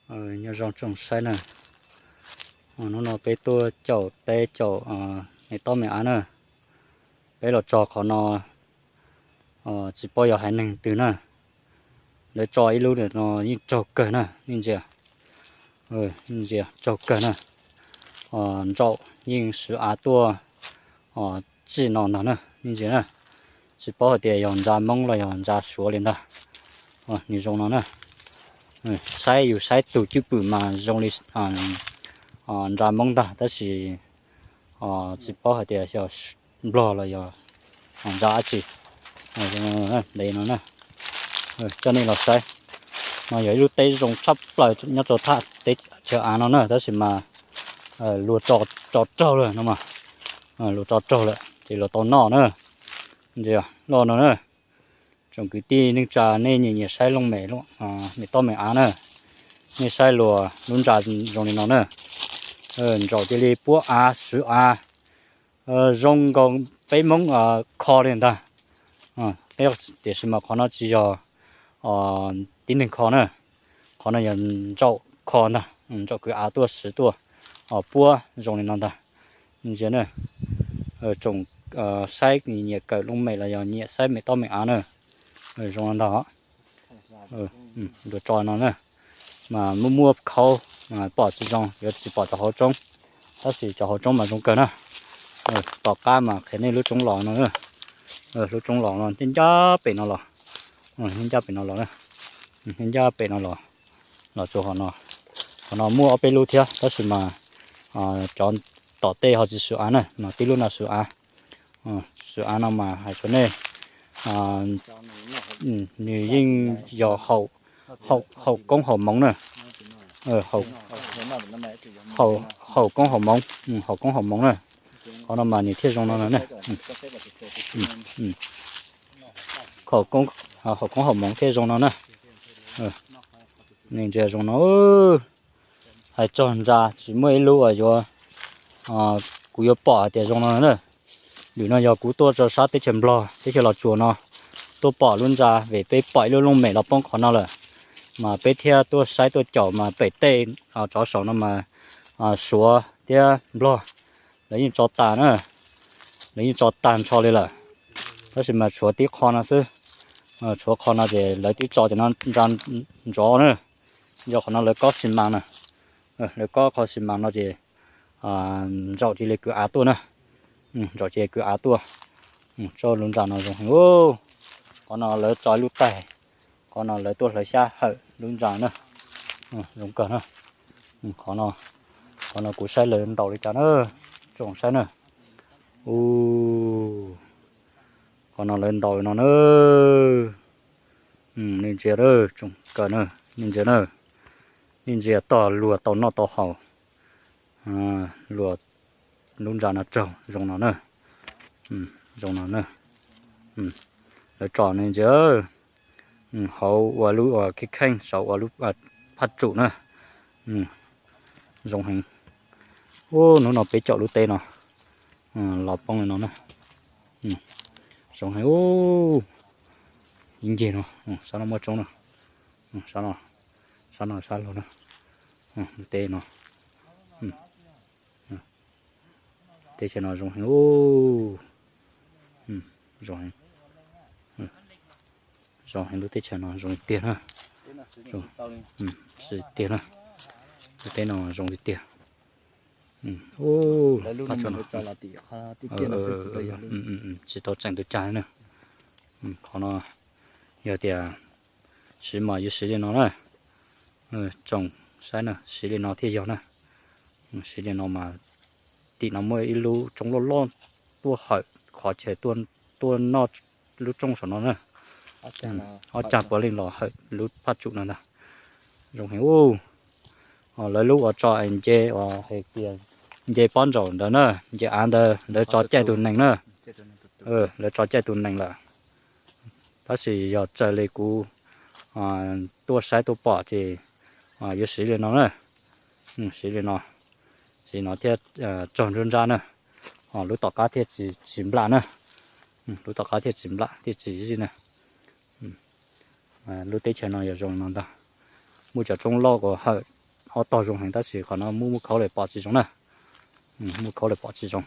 Nyob zoo tsoom saib na, hnub no peb tuaj caum teb caum me tob me av na. Peb los tso qhov no, tsis paub yog haiv neeg twg na. Lawv tso ib lub no yeej raug kawg na, nej ntsia, ntsia raug kawg na. Ntsaum yeej swv av tuaj txij no ntag na, nej ntsia na. Tsis paub hais tias yog ntsa Hmoob los yog ntsa Suav li ntag. Nws zoo no na. Saib yus saib tus cwj pwm mas zoo li ntsa Hmoob ntag, tab sis tsis paub hais tias yog Nplog los yog ntsa dab tsi. Ntev no na, coj nej los saib. No yog ib lub teb zoo tshaj plaws nyob rau thaj teb chaws av no na, tab sis mas luag tso raug lawm no mas, luag tso raug lawm ces luag tau noj na. Ntsia loj no na. Tsoom kwv tij neej tsa nej nyiam nyiam saib looj mem, me tob me av na, nej saib luas lub ntsa zoo li no na. Ntsaum cia li puab av swv av zoo nkaus peb Hmoob kho li ntag. Tiam sis mas qhov no tsis yog tib neeg kho na, qhov no yog ntsaum kho ntag, ntsaum kwv av tuaj swv tuaj puab zoo li no ntag. Ntsia na, tsoom saib nyiam kawm looj mem los yog nyiam saib me tob me av na, zoo no ntag. Luag tso no na, mas muaj muaj khaub, pom tsis zoo yuav tsis pom cov hauv tsoob, tab sis cov hauv tsoob mas zoo kawg na. Tom qab mas qhia nej lub tsoob los no, lub tsoob los no ncaj ncaj pem no los, ncaj ncaj pem no los, ncaj ncaj pem no los, los txog qhov no. Qhov no muaj ob peb lub thiab tab sis mas cov tom tej ho tsis swv av na, no tib lub no swv av. Swv av no mas hais rau nej, nws yeej yog haum koob haum moov na. Haum koob haum moov, haum koob haum moov na. Qhov no mas nws thiaj zoo no no na. Haum koob haum moov thiaj zoo no na. Nej ntsia zoo no, hais txog ntsa tsis muaj ib lub uas yuav, kuv yuav pom hais tias zoo no na. Lwm no yog kuv tuaj rau sab teb chaws Nplog teb chaws Los Tsuas no, tuaj pom lub ntsa vim peb pom ib lub looj mem los poob qhov no lawm, mas peb thiaj tuaj saib tuaj caum mas pem tej tsov saum no mas Suav thiab Nplog lawv yeej tso tas na, lawv yeej tso tag nrho li lawm. Tab sis mas tshuav tib qho no xwb, tshuav qho no ces lawv twb tso cov no ntsa ntsov na, yog qhov no lawv kob xi mas na, lawv kob qhov xi mas no ces ntsaum cia li kwv av tuaj na, ntsaum cia li kwv av tuaj. Tso lub ntsa no zoo heev, qhov no lawv tso lub taig, qhov no lawv tuaj hlawv xyab hawm lub ntsa na, zoo kawg na. Qhov no, qhov no kuv saib lawv ntaus li cas na, tsoom saib na. Ub, qhov no lawv ntaus no na. Nej ntsia, tsoom kawm na, nej ntsia na, nej ntsia tog luag tau noj tau haus, luag lub ntsa no raug zoo no na, zoo no na. Lawv tso nej ntsia, hauv ua lub ua kheej kheej, saum ua lub phaj tsum na, zoo heev. Ub, hnub no peb caum lub teb no los poob li no na, zoo heev. Ub, ib ncig no, sab no muaj tsoob no, sab no, sab no sab laug na, teb no, teb chaws no zoo heev, zoo heev, zoo heev, lub teb chaws no zoo tiag na, zoo tiag na, lub teb no zoo li tiag. Ub, tsis tau tseem tus cag na. Qhov no yog tias siv mas yuav siv li no na, tsoom saib na, siv li no thiaj yog na. Siv li no mas tim no muaj ib lub tsoob loj loj tuaj hawm qhov chaw tuaj noj lub tsoob saum no na. Ob cag puav leej los hawm lub phaj tsum no ntag. Zoo heev ub. Lawv lub uas tso nce uas hais tias nce pob ntsaum ntawd na, nce av ntawd lawv tso caij tus nees na. Lawv tso caij tus nees lawm. Tab sis yog raws li kuv tuaj saib tuaj pom ces yuav siv li no na. Siv li no, siv no thiaj raug nruab nrab na. Lub tom qab thiaj tsis nplam na. Lub tom qab thiaj tsis nplam thiaj tsis zij na. Lub teb chaws no yog zoo no ntag. Muaj cov roob loj uas hawm ob tog zoo heev tab sis qhov no muab muab khauv lawm pom tsis zoo na. Muab khauv lawm pom tsis zoo.